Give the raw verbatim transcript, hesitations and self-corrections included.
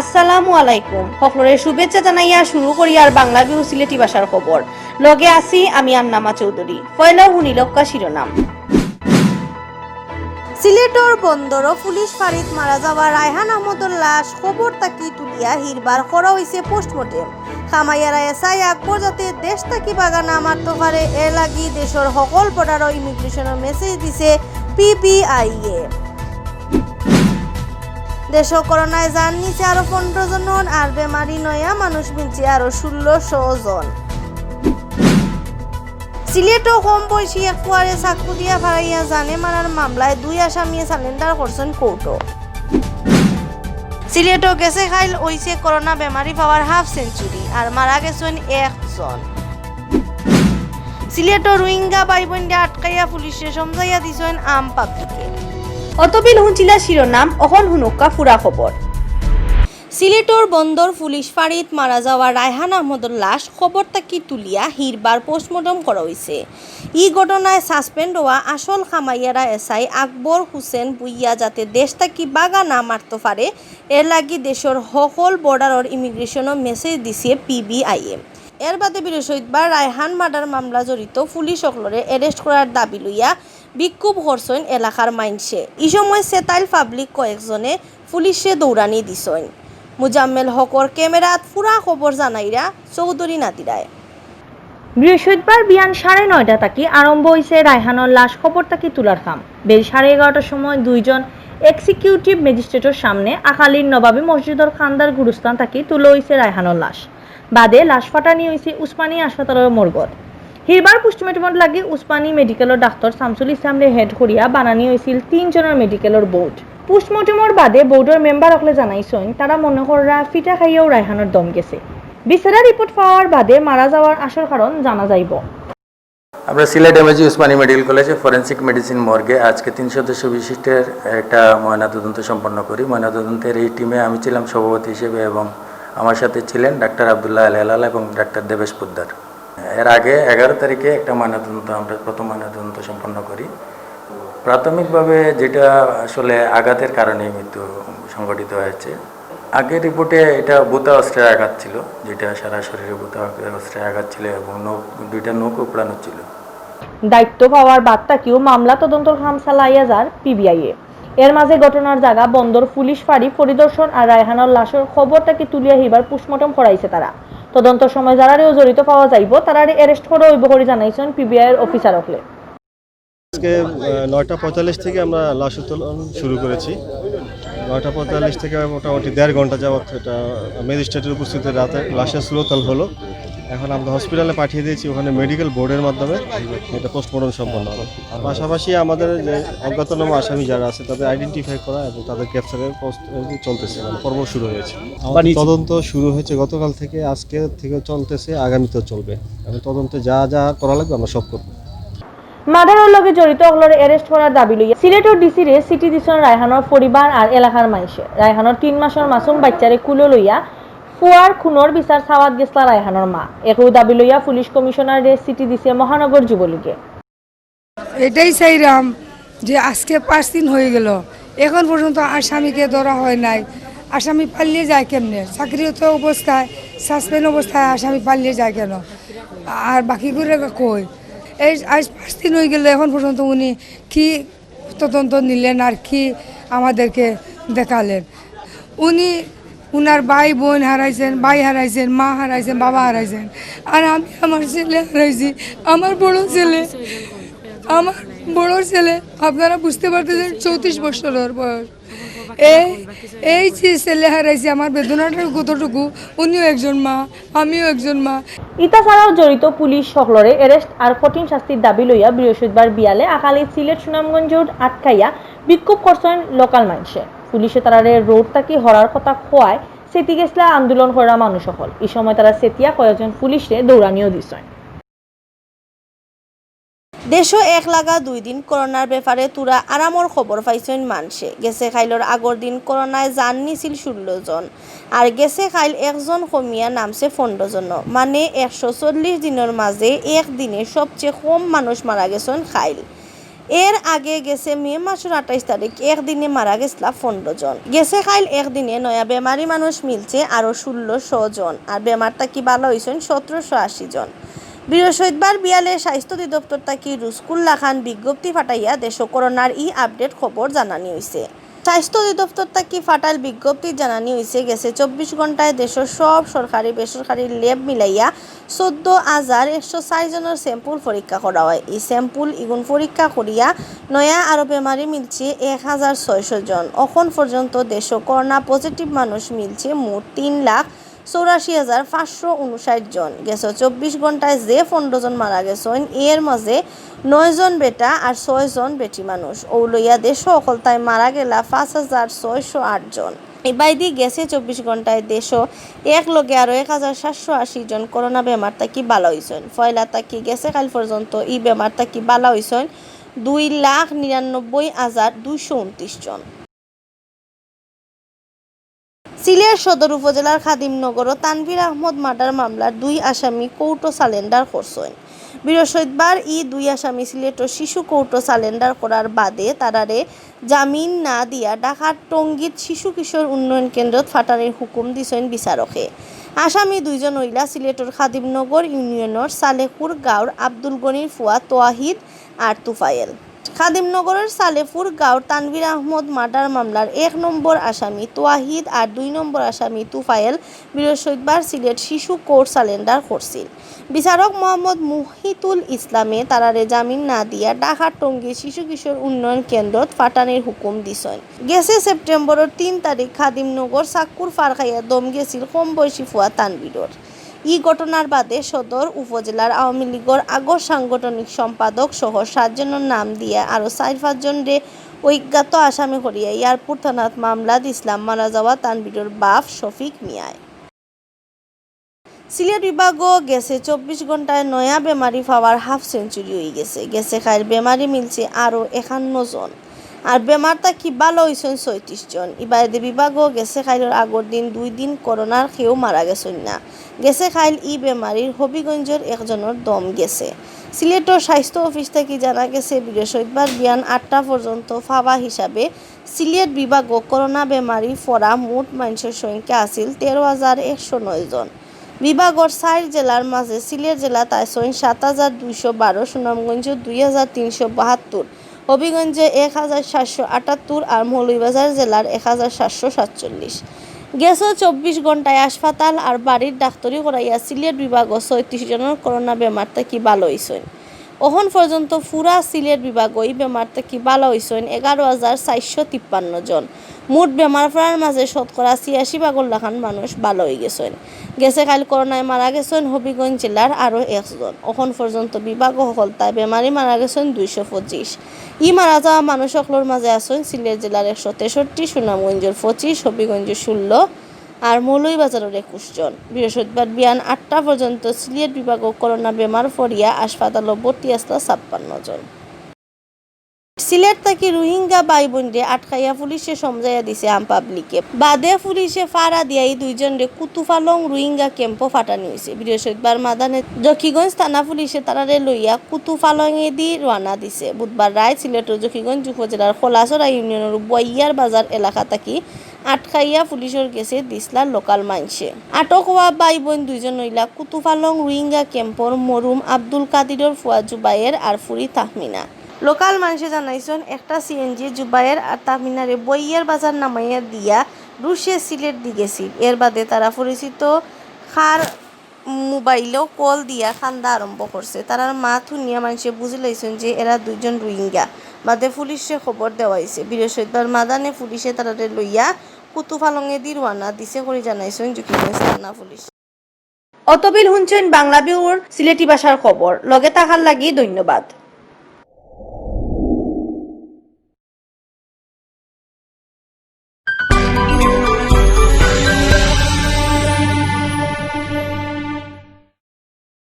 আসসালামু আলাইকুম। হকলরে শুভেচ্ছা জানাইয়া শুরু করিয়ার বাংলা বিহু সিলেটি ভাষার খবর। লগে আছি আমি আন্নামা চৌধুরী। পয়লাউ হুনিলউক্কা শিরোনাম। সিলেটর বন্দরো পুলিশ ফাঁড়িত মারা যাওয়া রায়হান আহমদর লাশ কবর থাকি তুলিয়া হিরবার করা অইছে postmortem। কামাইয়ারা এসআই আকবর যাতে দেশ থাকি বাগা না মারতো পারে, এর লাগি দেশর হকল border-ও immigration-ও message দিছে পিবিআইএ। দেশো করোনায় জান নিছে আরো পনেরো জনর, আর বেমারি নয়া মানুষ মিলছে আরো ষোলোশো জন। সিলেটো কম বয়সী এক ফুয়ারে চাকু দিয়া ফাড়াইয়া জানে মারার মামলায় দুই আসামিয়ে surrender করছেন কোর্টো। সিলেটো গেছে কাইল অইছে করোনা বেমারি পাওয়ার half century, আর মারা গেছেন একজন। সিলেটো রোহিঙ্গা ভাই বোনরে আটকাইয়া পুলিশে সমঝাইয়া দিছেন আম পাবলিকে। অতবিল হুনছিলা শিরোনাম, অখন হুনউক্কা পুরা খবর। সিলেটর বন্দর পুলিশ ফাঁড়িত মারা যাওয়া রায়হান আহমদর লাশ কবর থাকি তুলিয়া হিরবার postmortem করা অইছে। ই ঘটনায় suspend হওয়া আসল কামাইয়ারা এসআই আকবর হোসেন ভুইয়া যাতে দেশ থাকি বাগা না মারতো পারে, এর লাগি দেশর হকল border-র immigration-ও message দিছে পিবিআইএ। এর বাদে বৃহস্পতিবার রায়হান murder মামলা জড়িত পুলিশ অকলরে arrest করার দাবি লইয়া বিক্ষোভ করছইন এলাকার মাইনষে। ই সময় সেতাইল পাবলিক কয়েকজনে পুলিশে দৌড়ানি দিছইন। মুজাম্মেল হকর ক্যামেরাত পুরা খবর জানাইরা চৌধুরী নাদিরায়। বৃহস্পতিবার বিয়ান সাড়ে নয়টা থাকি আরম্ভ অইছে রায়হানর লাশ কবর থাকি তুলার কাম। বেইল সাড়ে এগারোটার সময় দুইজন executive magistrate-র সামনে আকালির নবাবী মসজিদর কান্দার গুরুস্থান থাকি তুলা অইছে রায়হানর লাশ। বাদে লাশ ফাটানি অইছে উসমানী হাসপাতালর মর্গত। হিরবার postmortem-র লাগি উসমানী মেডিকেলর ডাক্তর শামসুল ইসলামরে head করিয়া বানানি অইছিল তিনজনর মেডিকেলর board। Postmortem-র বাদে board-র member অকলে জানাইছইন, তারা মনে কররা ফিটা খাইয়াউ রায়হানর দম গেছে। বিচারা report পাওয়ার বাদে মারা যাওয়ার আসল কারণ জানা যাইবো। আমরা সিলেট এমএজি উসমানী মেডিকেল কলেজে forensic medicine মর্গে আজকে তিন সদস্য বিশিষ্ট একটা ময়নাতদন্ত সম্পন্ন করি। ময়নাতদন্তের এই টিমে আমি ছিলাম সভাপতি হিসেবে এবং আমার সাথে ছিলেন ডাক্তার আব্দুল্লাহ আল হেলাল এবং ডাক্তার দেবেশ পোদ্দার। এর আগে এগারো তারিখে একটা ময়নাতদন্ত, আমরা প্রথম ময়নাতদন্ত সম্পন্ন করি। প্রাথমিকভাবে যেটা আসলে আঘাতের কারণে মৃত্যু সংঘটিত হয়েছে, আগের রিপোর্টে এটা ভূতা অস্ত্রের আঘাত ছিল, যেটা সারা শরীরে ভূতা অস্ত্রের আঘাত ছিল এবং নখ, দুইটা নখ উপড়ানো ছিল। দায়িত্ব পাওয়ার বাদ থাকিউ মামলা তদন্তর কাম চালাইয়া যার পিবিআইএ। এর মাঝে ঘটনার জাগা বন্দর পুলিশ ফাঁড়ি পরিদর্শন আর রায়হানর লাশর কবর থাকি তুলিয়া হিরবার postmortem করাইছে তারা। তদন্তর সময় যারারেও জড়িত পাওয়া যাইবো, তারারে arrest করা অইবো করি জানাইছইন পিবিআইর অফিসার অকলে। আজকে, আহ, নয়টা পঁয়তাল্লিশ থেকে আমরা লাশ উত্তোলন শুরু করেছি। নয়টা পঁয়তাল্লিশ থেকে মোটামুটি দেড় ঘন্টা যাবত এটা ম্যাজিস্ট্রেটের উপস্থিতিতে রাতে লাশের সুরতহাল হলো। এখন আমরা হসপিটালে পাঠিয়ে দিয়েছি, ওখানে মেডিকেল বোর্ডের মাধ্যমে এটা postmortem সম্পন্ন হবে। পাশাপাশি আমাদের যে অজ্ঞাতনামা আসামি যারা আছে, তাদের identify করা এবং তাদের গ্রেফতারের প্রস্ত-, চলতেছে, মানে পর্ব শুরু হয়েছে। আমাদের তদন্ত শুরু হয়েছে গতকাল থেকে, আজকে থেকে চলতেছে, আগামীতেও চলবে। এবং তদন্তে যা যা করা লাগবে আমরা সব করবো। Murder-র লগে জড়িত অকলরে arrest করার দাবি লইয়া সিলেটর ডিসিরে চিঠি দিছইন রায়হানর পরিবার আর এলাকার মাইনষে। রায়হানর তিন মাসর মাসুম বাইচ্চারে কুলো লইয়া ফুয়ার খুনর বিচার চাওয়াত গেছলা রায়হানর মা। একউ দাবি লইয়া পুলিশ কমিশনাররে চিঠি দিছে মহানগর যুবলীগে। এটাই চাইরাম যে আজকে পাঁচ দিন হয়ে গেল, এখন পর্যন্ত আসামিকে ধরা হয় নাই। আসামি পালিয়ে যায় কেমনে? চাকরিরত অবস্থায়, suspend অবস্থায় আসামি পালিয়ে যায় কেন? আর বাকিগুলো কই? এই আজ পাঁচ দিন হয়ে গেল, এখন পর্যন্ত উনি কি তদন্ত নিলেন আর কি আমাদেরকে দেখালেন? উনি, উনার ভাই বোন হারাইছেন, ভাই হারাইছেন, মা হারাইছেন, বাবা হারাইছেন, আর আমি আমার ছেলে হারাইছি, আমার বড় ছেলে, আমার বড় ছেলে, আপনারা বুঝতে পারতেছেন, চৌত্রিশ বছরের বয়স। এই, এই যে ছেলে হারাইছে, আমার বেদনাটা কতটুকু, উনিও একজন মা, আমিও একজন মা। ইতা ছাড়াও জড়িত পুলিশ অকলরে arrest আর কঠিন শাস্তির দাবি লইয়া বৃহস্পতিবার বিয়ালে আকালি সিলেট সুনামগঞ্জ রোড আটকাইয়া বিক্ষোভ করছইন local মাইনষে। পুলিশে তারারে রোড থাকি হরার কথা কওয়ায় চেতি গেছলা আন্দোলন করা মানুষ অকল। ই সময় তারা চেতিয়া কয়েকজন পুলিশরে দৌড়ানিও দিছইন। দেশো এক লাগা দুই দিন করোনার ব্যাপারে থুড়া আরামর খবর পাইছইন মানষে। গেছে কাইলর আগর দিন করোনায় জান নিছিল ষোলো জন, আর গেছে কাইল একজন কমিয়া নামছে পনেরো জন, মানে একশো চল্লিশ দিনর মাঝে এক দিনে সবচেয়ে কম মানুষ মারা গেছইন কাইল। এর আগে গেছে মে মাসর আঠাইশ তারিখ একদিনে মারা গেছলা পনরো জন। গেছে কাইল একদিনে নয়া বেমারি মানুষ মিলছে আরো ষোলোশো জন, আর বেমার থাকি বালা অইছইন সতেরোশো আশি জন। বৃহস্পতিবার বিয়ালে স্বাস্থ্য অধিদপ্তর থাকি রুজকুর লাখান বিজ্ঞপ্তি ফাটাইয়া দেশো করোনার ই আপডেট খবর জানানি অইছে। স্বাস্থ্য অধিদপ্তর থাকি ফাটাইল বিজ্ঞপ্তি জানানি অইছে, গেছে চব্বিশ ঘন্টায় দেশর সব সরকারি বেসরকারি ল্যাব মিলাইয়া চৌদ্দ হাজার একশো চাইর জনর স্যাম্পল পরীক্ষা করা অয়। ই স্যাম্পল ইগুন পরীক্ষা করিয়া নয়া আরো বেমারি মিলছে এক হাজার ছয়শো জন। অখন পর্যন্ত দেশো করোনা পজিটিভ মানুষ মিলছে মোট তিন লাখ চৌরাশি হাজার পাঁচশো ঊনষাট জন। গেছে চব্বিশ ঘন্টায় যে পনরো জন মারা গেছইন, এর মাঝে নয় জন বেটা আর ছয় জন বেটি মানুষ। অউ লইয়া দেশো অকলতায় মারা গেলা পাঁচ হাজার ছয়শো আট জন। ইবায়দি গেছে চব্বিশ ঘন্টায় দেশো এক লগে আরো এক হাজার সাতশো আশি জন করোনা বেমার থাকি বালা অইছইন। পয়লা থাকি গেছে কাইল পর্যন্ত ই বেমার থাকি বালা অইছইন দুই লাখ নিরানব্বই হাজার দুইশো ঊনত্রিশ জন। সিলেট সদর উপজেলার খাদিমনগরো তানভীর আহমদ মার্ডার মামলার দুই আসামি কোর্টো সারেন্ডার করছইন। বৃহস্পতিবার ই দুই আসামি সিলেটর শিশু কোর্টো সারেন্ডার করার বাদে তারারে জামিন না দিয়া ঢাকার টঙ্গীত শিশু কিশোর উন্নয়ন কেন্দ্রত ফাটানির হুকুম দিছইন বিচারকে। আসামি দুইজন অইলা সিলেটর খাদিমনগর ইউনিয়নর সালেকুর গাঁওর আব্দুল গনির ফুয়া তোয়াহিদ আর তুফায়েল। খাদিমনগরর সালেকুর গাঁওর তানভীর আহমদ মার্ডার মামলার এক নম্বর আসামি তোয়াহিদ আর দুই নম্বর আসামি তুফায়েল বৃহস্পতিবার সিলেট শিশু কোর্ট সারেন্ডার করছিল। বিচারক মোহাম্মদ মুহিতুল ইসলামে তারারে জামিন না দিয়া ঢাকার টঙ্গী শিশু কিশোর উন্নয়ন কেন্দ্রত ফাটানির হুকুম দিছইন। গেছে সেপ্টেম্বরর তিন তারিখ খাদিমনগর সাক্কুর ফারখাইয়া দম গেছিল কম বয়সী ফুয়া তানভীরর। ই ঘটনার বাদে সদর উপজেলার আওয়ামী লীগর আগর সাংগঠনিক সম্পাদক সহ সাতজনর নাম দিয়া আরো চাইর পাঁচজনরে অজ্ঞাত আসামি করিয়া এয়ারপোর্ট থানাত মামলা দিছলা মারা যাওয়া তানভীরর বাপ শফিক মিয়ায়। সিলেট বিভাগো গেছে চব্বিশ ঘন্টায় নয়া বেমারি পাওয়ার হাফ সেঞ্চুরি অইগেছে। গেছে কাইল বেমারি মিলছে আরো একান্ন জন, আর বেমার থাকি বালা অইছইন ছয়ত্রিশ জন। ইবায়দি বিভাগো গেছে কাইলর আগর দিন দুই দিন করোনার কেউ মারা গেছইন না। গেছে কাইল ই বেমারির হবিগঞ্জর একজনর দম গেছে। সিলেটর স্বাস্থ্য অফিস থাকি জানা গেছে, বৃহস্পতিবার বিয়ান আটটা পর্যন্ত পাওয়া হিসাবে সিলেট বিভাগো করোনা বেমারি পড়া মোট মানষর সংখ্যা আছিল তেরো হাজার একশো নয় জন। বিভাগর চাইর জেলার মাঝে সিলেট জেলাত আছইন সাত হাজার দুইশো বারো, সুনামগঞ্জ দুই হাজার তিনশো বাহাত্তর, হবিগঞ্জে এক হাজার সাতশো আটাত্তর আর মৌলভীবাজার জেলার এক হাজার সাতশো সাতচল্লিশ। গেছে চব্বিশ ঘন্টায় হাসপাতাল আর বাড়ির ডাক্তরি করাইয়া সিলেট বিভাগো ছয়ত্রিশ জনর করোনা বেমার থাকি বালা অইছইন। অখন পর্যন্ত পুরা সিলেট বিভাগো ই বেমার থাকি বালা অইছইন এগারো হাজার চাইরশো তিপ্পান্ন জন। মোট বেমার পড়ার মাঝে শতকরা ছিয়াশি ভাগর লাখান মানুষ বালা অইগেছইন। গেছে কাইল করোনায় মারা গেছইন হবিগঞ্জ জেলার আরো একজন। অখন পর্যন্ত বিভাগো হকলতায় বেমারি মারা গেছইন দুইশো পঁচিশ। ই মারা যাওয়া মানুষ অকলর মাঝে আছইন সিলেট জেলার একশো তেষট্টি, সুনামগঞ্জর পঁচিশ, হবিগঞ্জর ষোলো, আর মৌলভীবাজারর একুশ জন। বৃহস্পতিবার বিয়ান আটটা পর্যন্ত সিলেট বিভাগো করোনা বেমার পড়িয়া হাসপাতালো ভর্তি আছলা ছাপ্পান্ন জন। সিলেট থাকি রোহিঙ্গা ভাই বোনরে আটকাইয়া পুলিশে সমঝাইয়া দিছে আম পাবলিকে। বাদে পুলিশে ফারা দিয়া ই দুইজনরে কুতুফালং রোহিঙ্গা ক্যাম্পো ফাটানি অইছে। বৃহস্পতিবার মাদানে জকিগঞ্জ থানা পুলিশে তারারে লইয়া কুতুফালংয়েদি রওয়ানা দিছে। বুধবার রাইত সিলেটর জকিগঞ্জ উপজেলার খোলাছড়া ইউনিয়নর বইয়ার বাজার এলাকা থাকি আটকাইয়া পুলিশর গেছে দিছলা লোকাল মানষে। আটক অওয়া ভাই বোন দুইজন অইলা কুতুফালং রোহিঙ্গা ক্যাম্পর মরহুম আব্দুল কাদিরর ফুয়া জুবায়ের আর ফুরি তাহমিনা। লোকাল মানষে জানাইছইন, একটা সিএনজি জুবায়ের আর তাহমিনারে বইয়ার বাজার নামাইয়া দিয়া রুশে সিলেটদি গেছিল। এর বাদে তারা পরিচিত কার মোবাইলো কল দিয়া কান্দা আরম্ভ করছে। তারার মাত হুনিয়া মানষে বুঝিলাইছইন যে এরা দুইজন রোহিঙ্গা। বাদে পুলিশে খবর দেওয়া অইছে। বৃহস্পতিবার মাদানে পুলিশে তারারে লইয়া কুতুফালংয়েদি রওয়ানা দিছে করি জানাইছইন জকিগঞ্জ থানা পুলিশ। অতবিল হুনছইন বাংলা বিউরোর সিলেটি ভাষার খবর। লগে থাকার লাগি ধন্যবাদ।